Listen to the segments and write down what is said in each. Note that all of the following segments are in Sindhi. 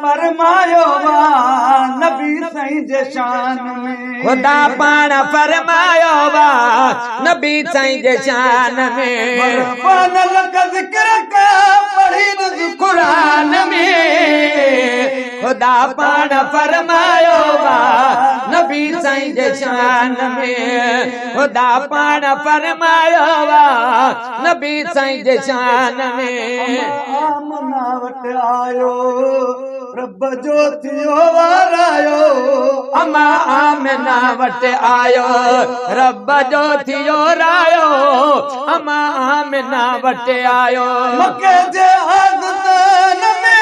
فرمايو آ نبي سائين جي شان ۾. خدا پاڻ فرمايو آ نبي سائين جي شان ۾. ورفعنا لک ذڪرک پڙهي ڏس قرآن ۾. خدا پاڻ فرمايو آ نبي سائين جي شان ۾. خدا پاڻ فرمايو آ نبي سائين جي شان ۾. آمنا وٽ آيو رب جو ٿيو وارايو. اما آمنا وٽ آيو رب جو ٿيو رايو. اما آمنا وٽ آيو. مڪي جي آستان ۾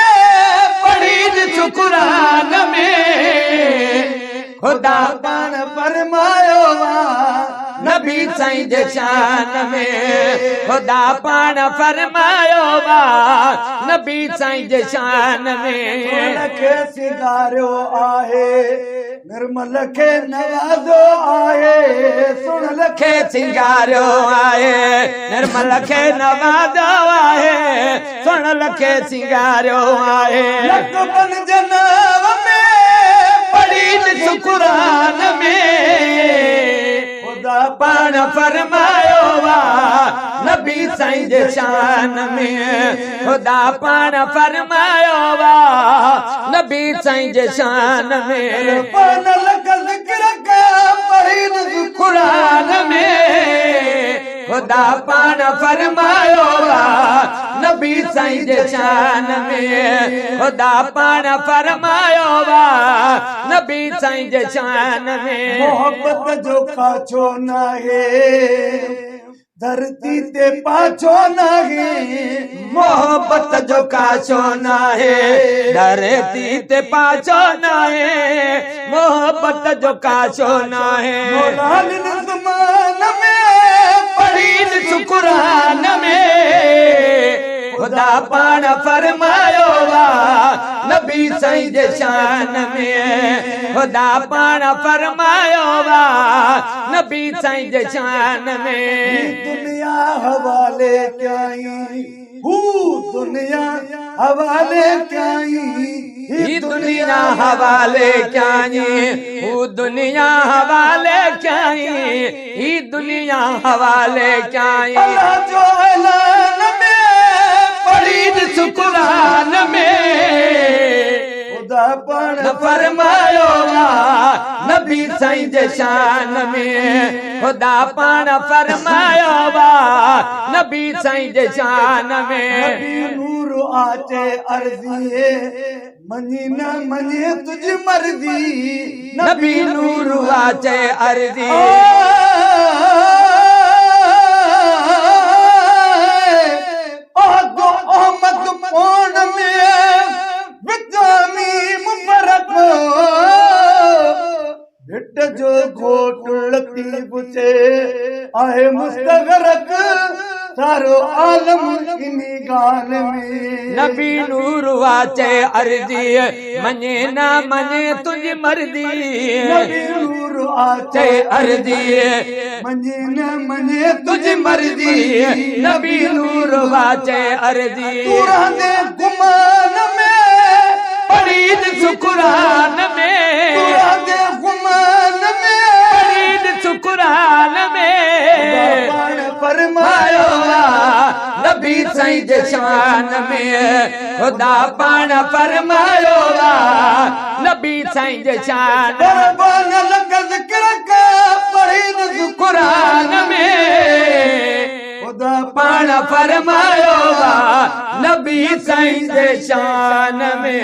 پڙهي ڏس قرآن ۾. خدا پاڻ فرمايو آ نبي سائين جي شان ۾. خدا پاڻ فرمايو آ نبي سائين جي شان ۾. سڻ کي سينگاريو آهي نرمل کي نوازيو آهي. سڻل کي سينگاريو آهي نرمل کي نوازيو آهي. سڻل کي سينگاريو آهي. لک پنج نو ۾ پڙهي ڏس قرآن ۾. خدا پاڻ فرمايو آ نبي سائين جي شان ۾. خدا پاڻ فرمايو آ نبي سائين جي شان ۾. ورفعنا لک ذڪرک پڙهي ڏس قرآن ۾. خدا پاڻ فرمايو آ نبي سائين جي شان ۾. خدا پاڻ فرمايو آ نبي سائين جي شان ۾. محبت جو ڪاڇو ناهي ڌرتي تي پاڇو ناهي. محبت جو ڪاڇو ناهي ڌرتي تي پاڇو ناهي. محبت جو ڪاڇو ناهي. مولا زمان ۾ پڙهي ڏس قرآن ۾. خدا پاڻ فرمايو آ نبي سائين جي شان ۾. خدا پاڻ فرمايو آ نبي سائين جي شان ۾. دنيا حوالي ڪيائين هو دنيا حوالي ڪيائين. هي دنيا حوالي ڪيائين هو دنيا حوالي ڪيائين. هي دنيا حوالي ڪيائين. الله جو اعلان ۾ پڙهي ڏس قرآن ۾. خدا پاڻ فرمايو آ نبي سائين جي شان ۾. خدا پاڻ فرمايو آ نبي سائين جي شان ۾. نبي نور آچي عرضي مڃي نه مڃي تنهنجي مرضي. نبي نور آچي عرضي. عهد احمد پاڻ ۾ وچامي مبارڪ. ڀٽ جو گهوٽ لطيف چي آهي مستغرق سارو عالم انهي ڳالهه ۾. نبي نور آچي عرضي مڃي نه مڃي تنهنجي مرضي. نبي نور آچي چي عرضي مڃي نه مڃي تنهنجي مرضي. نبي نور آچي عرضي. تون رهندي گمان ۾ پڙهي ڏس قرآن ۾. تون رهندي گمان ۾ پڙهي ڏس قرآن ۾. پاڻ فرمايو آ نبي سائين جي شان ۾. خدا پاڻ فرمايو آ نبي سائين جي شان ۾. ورفعنا لک ذڪرک پڙهي ڏس قرآن ۾. خدا پاڻ فرمايو آ نبي سائين جي شان ۾.